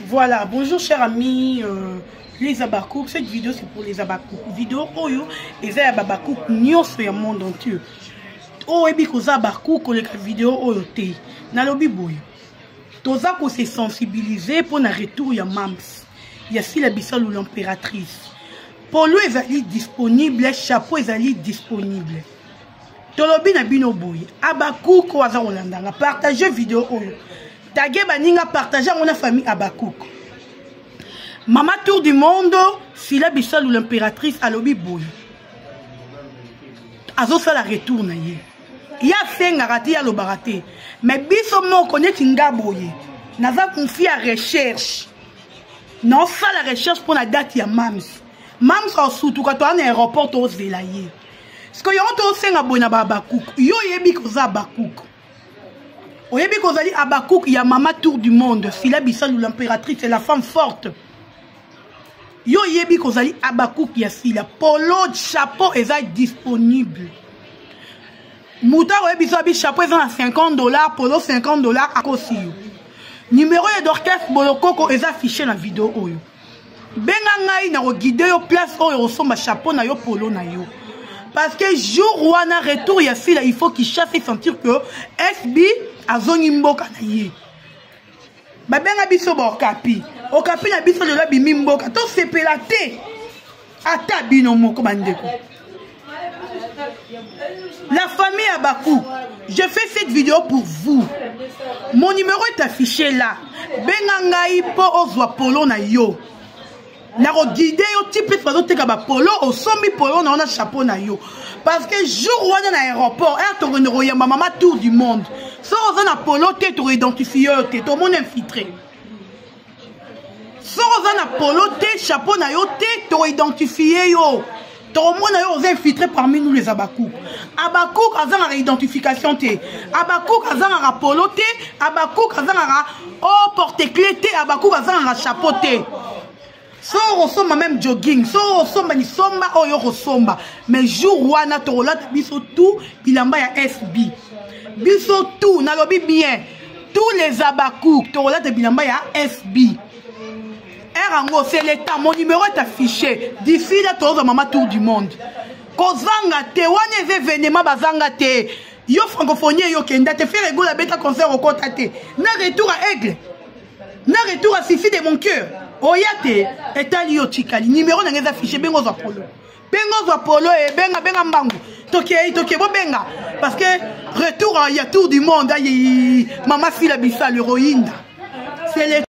Voilà, bonjour chers amis, euh, les Abakouk. Cette vidéo c'est pour les Abakouk. Vidéo oyo eza ya Babakouk nyonso ya monde entier. Oyo oyebi koza Abakouk koleka vidéo oyo te. Nalobi boye. Toza ko se sensibiliser mpo na retour ya Mams ya Sila Bisalu l'impératrice. Polo ezali disponible, chapeau ezali disponible. Tolobi na bino boye, Abakouk oyo aza kolanda nga, partage vidéo oyo. Tage baninga partage yango na famille Abakouk. Mama Tour du Monde, Sila Bisalu l'impératrice alobi boye. Azosala retour na ye. Ye asengaka te, ye alobaka te. Mais biso moko neti nga boye, naza confi ya recherche. Naosala recherche mpo na date ya Mams. Mams asutuka toa na aéroport tozela ye. Sikoyo yango tosenga boye na ba Abakouk. Yo oyebi koza Abakouk. Oyebi kozali Abakouk ya mama Tour du Monde, Sila Bisalu l'impératrice, la femme forte. Yo oyebi kozali Abakouk ya Sila. Polo chapeau eza disponible. Moto akoyebi biso abi chapeau eza na 50 $, polo 50 $ akosi yo. Numéro ya Dorcas Bolokoko eza affiché na vidéo oyo. Benga ngai na koguide yo place oyo okosomba chapeau na yo polo na yo. Parce que jour wana retour ya Sila, il faut qu'il chasse et sentir que SB azongi mboka na ye. Babenga biso ba okapi. Okapi na biso lelo abimi mboka. Tosepela te. Ata bino moko bandeko. La famille Abakou, je fais cette vidéo pour vous. Mon numéro est affiché là. Benga ngai po ozwa polo na yo. Nako guide yo ti place bazoteka ba polo, osombi polo na wana chapeau na yo. Parce que jour wana na aéroport, air tokende koyamba mama Tour du Monde. Soki oza na polo te, toko identifier yo te, tomoni infiltré. Soki oza na polo te, chapeau na yo te, toko identifier yo. Tokomona yo oza infiltré parmi nous les Abakouk. Abakouk azangaka identification te. Abakouk azangaka polo te. Abakouk azangaka oh porte-clé te. Abakouk azangaka chapeau te. Soki okosomba même jogging, soki okosomba lisomba oyo okosomba, mais jour wana tokolata biso tout bilamba ya SB. Biso tout, nalobi bien, tous les Abakouk tokolata bilamba ya SB. Yango c'est l'état, mon numéro est affiché. D'ici là tozwa mama Tour du Monde. Kozanga te wana eza événement bazanga te. Yo francophonie yo kenda te faire egola beta concert okota te. Na retour à Aigle. Na retour à Fifi de mon cœur. Oya te etali yo tikali numéro na ngeza affiché bengo zwa polo. Bengo zwa polo e benga benga mbangu. Tokei tokei bobenga parce que retour à ya Tour du Monde ayi mama Sila Bisalu héroïne. C'est le